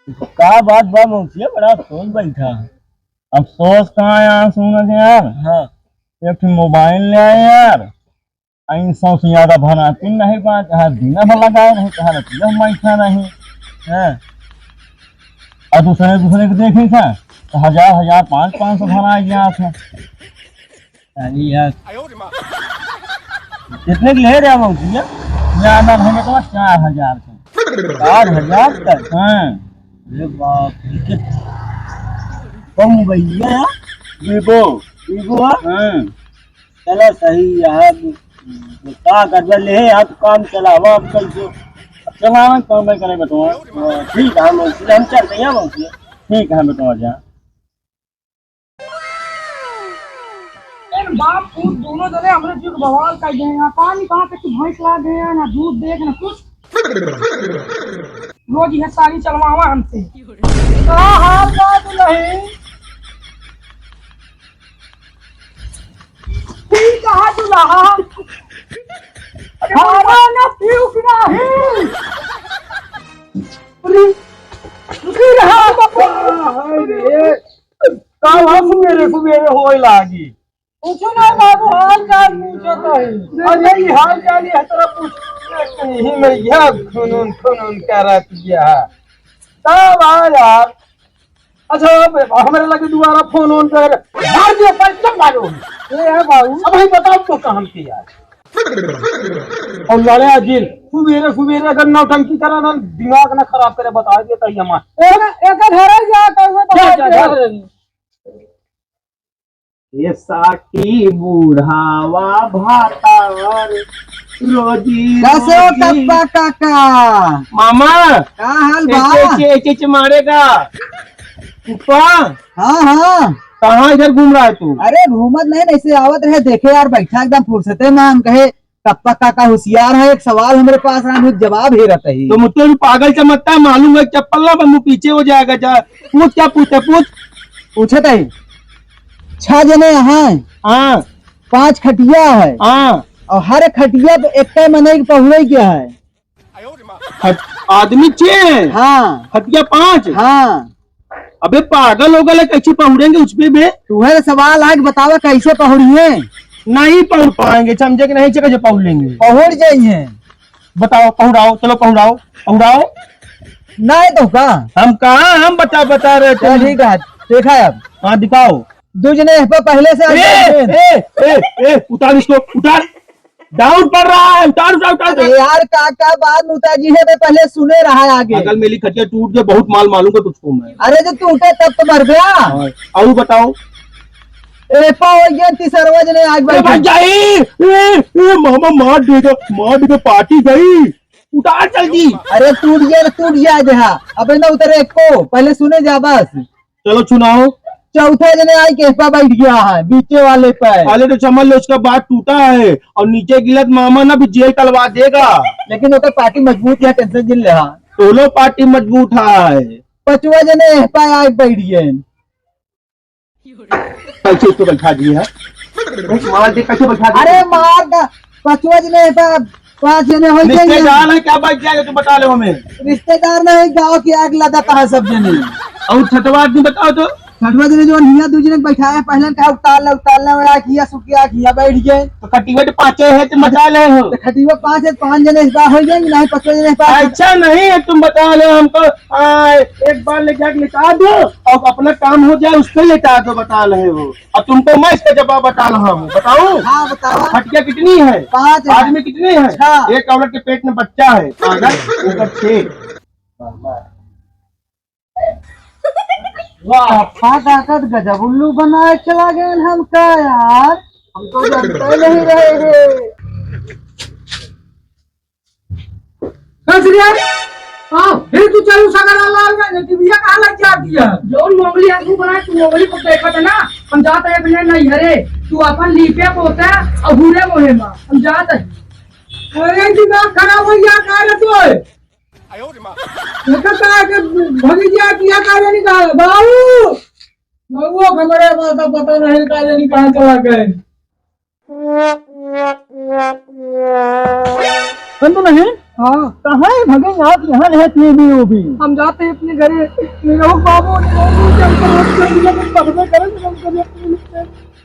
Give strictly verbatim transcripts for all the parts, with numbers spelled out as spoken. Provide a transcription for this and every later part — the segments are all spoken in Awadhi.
का बात बा मौसिया, बड़ा अफसोस बैठा है। अफसोस कहाँ यार, सुन यार। हाँ। एक ठो मोबाइल ले आए यार, आई सौ से ज्यादा भराती नहीं बा, चाहे दिन भर लगाए रहे, चाहे रतिया में बैठा रहे। हैं? और दूसरे, दूसरे के देखे था, तो हजार, हजार, पाँच, पाँच सौ भरा गया था। अरे यार। कितने के ले रहे हो भैया? ज्यादा नहीं तो चार हजार का। चार हजार का? हाँ। अरे बाप रे, कित-, कौन भैया? Vivo। Vivo? हाँ। चलो सही है, अब का करबे, ले है, अब काम चलावा, अब कैसे? अब चलावा, काम मैं करे बताओ। हाँ, ठीक है, हम, हम चलते हैं, हम, ठीक है, हम बताओ जा। इन बाप पूत दोनों जने हमरे जुग बवाल कर गए हैं। पानी कहाँ तक की भैंस ला गए हैं, ना दूध देख, ना कुछ। रोज यह सारी चलवावा हमसे। का हाल बा दुलही? ठीक है दुलहा। खाना ना पीऊ कि नहीं? अरे, रुकी रहा। अरे, का हुआ सुबेरे सुबेरे होए लागी? पूछो ना बाबू, हाल चाल पूछो तो ही। अरे, ई हाल चाल ये तरह पूछ, यही में यह खुनून खुनून करत यह। तब आ यार, अच्छा, अब हमरे लगे दोबारा फोन ऑन कर, मार दिया, पर चुप मारो। ए यार बाबू। अब भाई बताओ तो काम की यार। और लड़े अजील, सुबेरे सुबेरे अगर नौटंकी करा ना, दिमाग ना खराब करे, बता दिया तही हमार। एक, एक घर है जा, कल में जा, बता जा, दिया। जा। ये साकी बुढ़ावा भातार रोजी कैसे हो रोजी। कप्पा काका? मामा, का हाल बा? ऐसे, ऐसे, ऐसे, ऐसे मारेगा। पुष्पा, हाँ, हाँ। कहाँ इधर घूम रहा है तू? अरे घूमत नहीं, ऐसे आवत रहे, देखे यार बैठा एकदम फुर्सते में, हम कहे कप्पा काका होशियार है, एक सवाल हमरे पास रहा, मुझे जवाब हेरत ही। तो मुझको भी पागल समझता है, मालूम है चप्पल ना बनू पीछे हो जाएगा। जा, पूछ, क्या पूछता है, पूछ। पूछत ही, छह जने यहाँ है, हाँ। पांच खटिया है, हाँ। और हर खटिया पे एक मनई के पहुड़े गया है। खट-, आदमी छह है? हाँ। खटिया पांच? हाँ। अबे पागल हो गए, कैसे पहुड़ेंगे उस पे बे? तुम्हारे सवाल आज बतावा कैसे पहुड़िए? नहीं पहुड़ पाएंगे, समझे कि नहीं, कैसे पहुड़ लेंगे? पहुड़ जाइए। बताओ, पहुड़ाओ, चलो पहुड़ाओ, पहुड़ाओ। नहीं तो का? हम कहाँ, हम बता, बता रहे थे। चल ठीक है, देखा है अब। हाँ, दिखाओ। दो जने पे पहले से आ ए, गए। ए, ए, ए, उतार इसको, उतार। डाउन पड़ रहा है, उतार, उतार, उतार, उतार। अरे यार, का, का बात मुताजी है, मैं पहले सुने रहा है आगे। अगल मेली खटिया टूट गए, बहुत माल मालूम है तुझको मैं। अरे जो टूटे तब तो मर गया। हाँ, और बताओ। ए, पा हो गया, तीसरवा जने आग ए, बैठे। भाग जाई। ए, ए, मामा मार देगा, मार देगा, पार्टी गई। उतार जल्दी। अरे टूट गया, टूट गया देहा। अबे ना उतरे एको, पहले सुने जा बस। चलो सुनाओ। चौथा जने आई के पा बैठ गया है, बीचे वाले पे। अरे तो समझ लो उसका बात टूटा है और नीचे गिलत मामा ना भी जेल टलवा देगा। लेकिन ओकर पार्टी मजबूत है, टेंशन जिन ले हा। दोनों पार्टी मजबूत है। पांचवा जने पा आए बैठ गए। कैसे इसको बैठा दिए है? मार दे, कैसे बैठा दिए? अरे मार दा, पांचवा जने पा पाँच जने हो गए। रिश्तेदार है क्या, बैठ जाएगा तो बता लो हमें। रिश्तेदार नहीं, गांव की आग लगा कहा सब जने। और छठवा आदमी बताओ तो। छठवा जने जो हिया दू जने बैठा है, पहले कहा उतार ला, उतार ला, और आखिया सुखिया, आखिया बैठ गए। तो खटिया तो पाँचे है, तुम बता रहे हो। तो खटिया पाँच है, पाँच जने इस बार हो गए, नहीं पाँचवा जने इस बार। अच्छा नहीं है, तुम बता रहे हो हमको। आ, एक बार ले जाके लेटा दो और अपना काम हो जाए, उसको लेटा दो, बता रहे हो। और तुमको मैं इसका जवाब बता रहा हूँ, बताऊँ? हाँ, बताओ। खटिया कितनी है? पाँच है। आदमी कितने हैं? छह। एक औरत के पेट में बच्चा है, अगर ऊपर छह। वाह, पापा ताकत गजब उल्लू बनाए चला गए हमका यार, हम तो जानते नहीं रहे रे। का श्री यार? हाँ, फिर तू चालू सगरा लाल में, लेकिन भैया कहाँ लग जाती है? जौन मोगली आंखों बनाए, तू मोगली को देखा था ना, हम जाते हैं अपने नैहरे, तू अपन लीपे पोते और हुरे मोहे मा, हम जाते हैं। अरे दिमाग खराब हो गया, कहाँ रहते हो? देखा था कि भगी गया, किया का जानी कहाँ है? बाबू! बाबू, हमारे पास तो पता नहीं का जानी कहाँ चला गए। सुन तो नहीं, हाँ। कहाँ है भगन? आप यहाँ रहत नहीं भी हो भी। हम जाते हैं अपने घरे। मेरे बाबू ने बोला कि हमको रोज कर दिया, तुम पढ़बे करे, तुम कभी अपने लिए।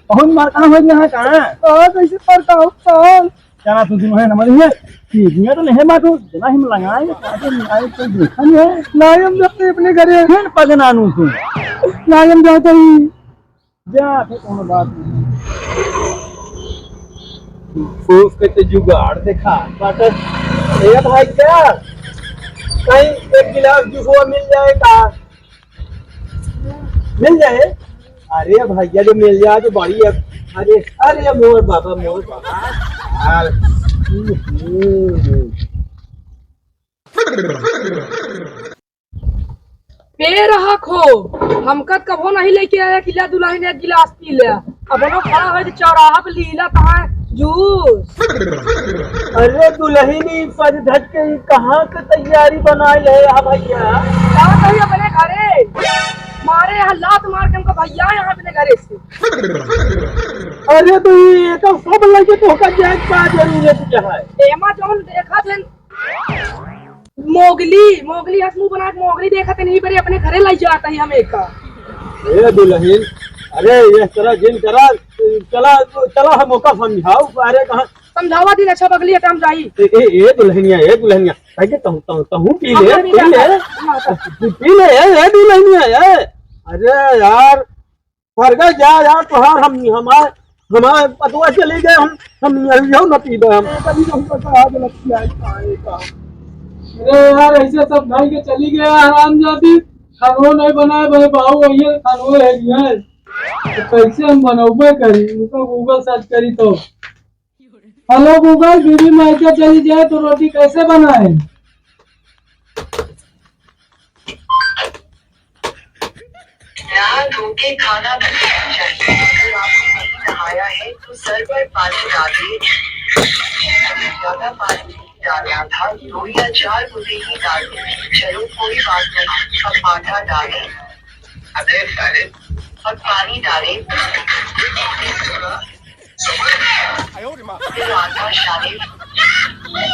बहुत मार कहाँ हो गया है, कहाँ? कहाँ कैसे पढ़ता हूँ, कहाँ? क्या ना तू दिन है नंबर ये? ये दुनिया तो नहीं मार तू, जना ही में लगाए, आगे आए तो देखा नहीं है। नहीं, हम जाते हैं अपने घरे। फिर पगना नू तू। नहीं, हम जाते ही। जा, फिर कोनो बात नहीं। फूस के तो जुगाड़ देखा, बाटस। ए भाई, क्या कहीं एक गिलास जूसवा मिल जाए का? मिल जाए? अरे भैया, जो मिल जाए, जो बड़ी है। अरे, अरे, मोर बाबा, मोर बाबा। यार। हम्म। पे रहा खो, हमका त कबो नहीं लेके आया कि ला दुल्हन एक गिलास पी ले। अपनो खड़ा हो तो चौराहा पे लीला कहाँ है जूस। अरे दुल्हनी सज धज के ई कहाँ के तैयारी बनाए ले आ भैया? का कही अपने घरे? मारे यहाँ लात मार के हमको भैया यहाँ अपने घरे से। अरे तो ये तो सब लगे तो का जाए का जरूरत क्या है? एमा जौन देखा थे मोगली, मोगली हंस मुंह बना के मोगली देखत नहीं बरे अपने घरे लाई जात ही हम एका। ए दुल्हन, अरे ये तरह जिन करा, चला, चला हम ओका समझाओ, अरे कहाँ समझावा दिन अच्छा बगली हटाम जाई। ए, ए, ए दुल्हनिया, ए दुल्हनिया, कह के तहूँ, तहूँ, तहूँ पी हम ले, नहीं पी ले, जाना। हाँ, तो पी ले, ए, ए दुल्हनिया, ए। अरे यार, फरगा जा यार, तोहार हम, हमार, हमार पतवा चली गए, हम, हम यही न पीबे हम। कभी तो हमको कहा गलत किया है, खाए का। अरे यार, ऐसे सब भाई के चली गए हरामजादी, खानो नहीं बनाए भाई, बाबू भैया खानो है नहीं है, तो कैसे हम बनौबे करी, उनको Google search करी तो। Hello Google, बीबी मायके चली जाए तो रोटी कैसे बनाए? नहा धो के खाना बनाना चाहिए। अगर आपने नहीं नहाया है तो सर पर पानी डालिए। ज्यादा पानी नहीं डालना था, दो या चार बूंदे ही डालिए। चलो कोई बात नहीं, अब आटा डालें। अरे साले। अब पानी डालें। फिर आटा डालें।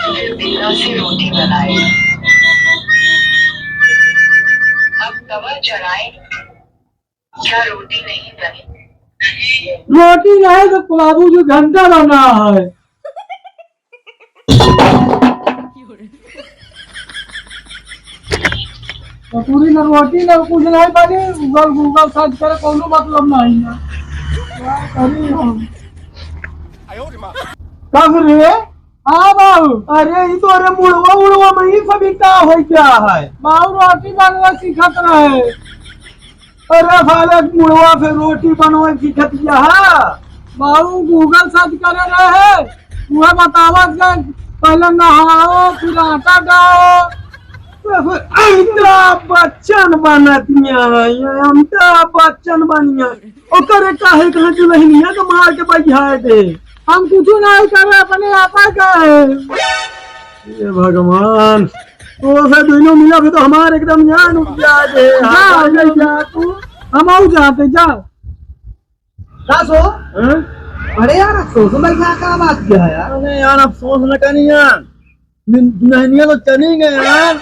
फिर बेलना से रोटी बनाएं। अब तवा चढ़ाएं। क्या रोटी नहीं बनी? रोटी नहीं तो बाबूजी घंटा बना है। तो पूरी न रोटी न कुछ नहीं बनी, Google, Google search करे, कोनो मतलब नहीं है। क्या करी हम? कब रे? हाँ बाबू। अरे, ई तो अरे मुड़वा उड़वा में ही सभी का हो गया है। बाबू रोटी बनवा सीखत रहे। अरे साले मुड़वा से रोटी बनवा सीखत गया है। बाबू Google search करे रहे, वह बतावत गए, पहले नहाओ, फिर आटा डाओ। अमिताभ बच्चन बनत यहाँ, ये अमिताभ बच्चन बनिया। ओकरे काहे कहाँ दुल्हनिया के मार के बैठा दे। हम कुछ नहीं करे, अपने आपा का है। ये भगवान, तो से दोनों मिला भी तो हमारे एकदम जान उठ जा दे। जा, हाँ, जा, जा। जा तू, हम आऊ जाते, जा। का सो? हैं? अरे यार, अफसोस में क्या, क्या बात किया है यार? अरे यार, अफसोस न करी यार, दुल्हनिया तो चली गई यार।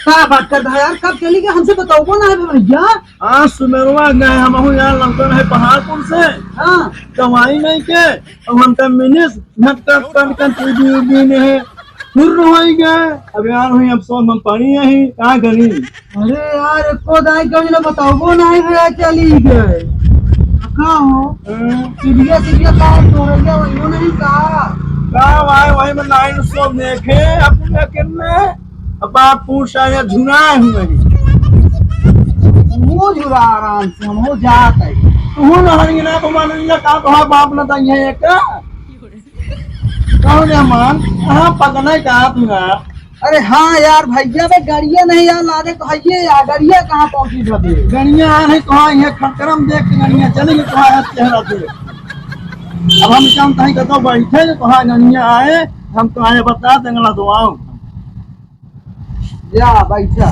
का बात करता है यार, कब चली गई? हमसे बताओ कौन है भैया? आज सुबेरवा गए हम यार, लमकन है पहाड़पुर से। हाँ। दवाई नहीं के, अब हमका मिनिस झटका कन कन टीवी उवी नहीं है। फुर्र होइ गए। अब यार हुई अफसोस हम पड़ी यही, का करी? अरे यार, एको दाई कभी ना बताओ, वो नहीं भैया चली गए। का हो? हाँ। टिबिया टिबिया का तोड़ गया, वही वो नहीं का? का भाई, वही में लाइन सो देखे अपने किन्ने, अब बाप पूछा या झुनाए हुए। वो झुरा आराम से, हम हो जात है। तू ना हरिया ना भगवान, का कहा बाप ना ताई है का? कौन है मान? हाँ, पगला का तू ना? अरे हाँ यार, भैया बे, गड़िया नहीं यार, लादे तो हइये यार, गड़िया कहाँ पहुँची जबे? गड़िया आ नहीं तो हाँ, ये खटकरम देख के गड़िया चले गए तो हाँ, चेहरा देख। अब हम जानते हैं कि तो बैठे तो हाँ, गड़िया आए, हम तो आए बता देंगे ना तो आओ। या बैठा।